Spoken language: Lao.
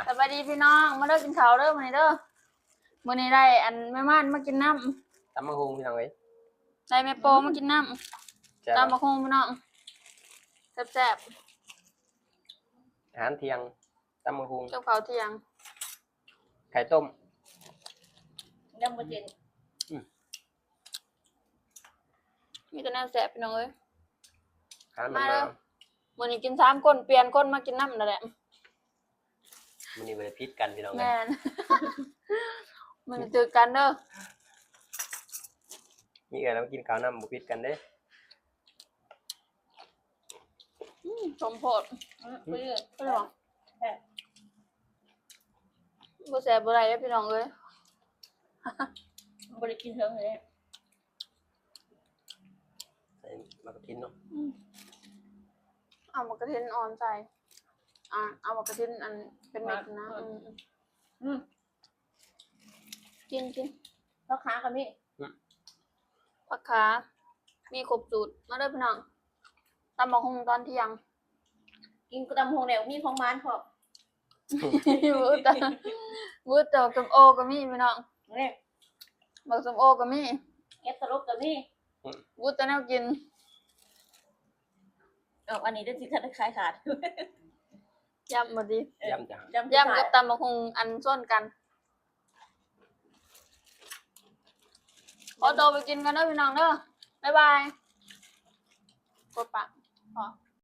ສະບາຍດີພີ່ນ້ອງ ມາເດີກິນເຂົ້າເດີມື້ນີ້ເດີ. ມື້ນີ້ໄດ້ອັນແມ່ມ່ານມາກິນນຳ ຕຳບັກຫຸ່ງພີ່ນ້ອງເອີຍ ໄດ້ແມ່ໂປມາກິນນຳ ແຊບ ຕຳບັກຫຸ່ງພີ່ນ້ອງ ແຊບໆ. ອາຫານທ່ຽງ ຕຳບັກຫຸ່ງ ກັບເຂົ້າທ່ຽງ ໄຂ່ຕົ້ມ ຍັງບໍ່ເຈັນ ອືມ ມີແຕ່ແນວແຊບພີ່ນ້ອງເອີຍ ອາຫານ ມາເດີ ມື້ນີ້ກິນສາມຄົນ ປ່ຽນຄົນມາກິນນຳນັ້ນແຫຼະ. ມື້ນີ້ບໍ່ໄດ້ຜິດກັນພີ່ນ້ອງເອີຍ ແມ່ນ ມື້ນີ້ຖືກກັນເດີ ມີເອື້ອຍແລ້ວມາກິນເຂົ້ານຳ ບໍ່ຜິດກັນເດ້. ອືມ ສົມໂພດ ອືມ ເປັນຫຍັງ ແຊບ ບໍ່ແຊບບໍ່ໄດ້ເດ້ພີ່ນ້ອງເອີຍ ບໍ່ໄດ້ກິນເຖິງເລີຍ. ໃສ່ໝາກກະທິນເນາະ ອືມ ເອົາໝາກກະທິນອ່ອນໃສ່ ອ່າ ເອົາໝາກກະທິນອັນເປັນເມັດນະ ເອີ ອືມ ອືມ ອືມ ກິນ ກິນ ຜັກຄາກໍມີ ອືມ ຜັກຄາ ມີຄົບສູດ ມາເດີພີ່ນ້ອງ ຕຳບັກຫຸ່ງຕອນທ່ຽງ ກິນຕຳບັກຫຸ່ງແລ້ວມີຂອງຫວານພ້ອມ. ບໍ່ແຕ່ ບໍ່ແຕ່ໝາກສົ້ມໂອກໍມີພີ່ນ້ອງ ນີ້ ໝາກສົ້ມໂອກໍມີ ເຫັດຕະຫຼົກກໍມີ ບໍ່ແຕ່ແນວກິນ. ເອົາ ອັນນີ້ເດີ ຊິຂາດ ຂາຍຂາດ ຢຳບໍ່ດີ ເອີ ຢຳຈ້າ ຢຳ ຢຳ ສຸດທ້າຍ ກັບຕຳບັກຫຸ່ງອັນຊົນກັນ. ຂໍຕົວໄປກິນກ່ອນເດີພີ່ນ້ອງເດີ ບາຍບາຍ ກົດປະ ພໍ.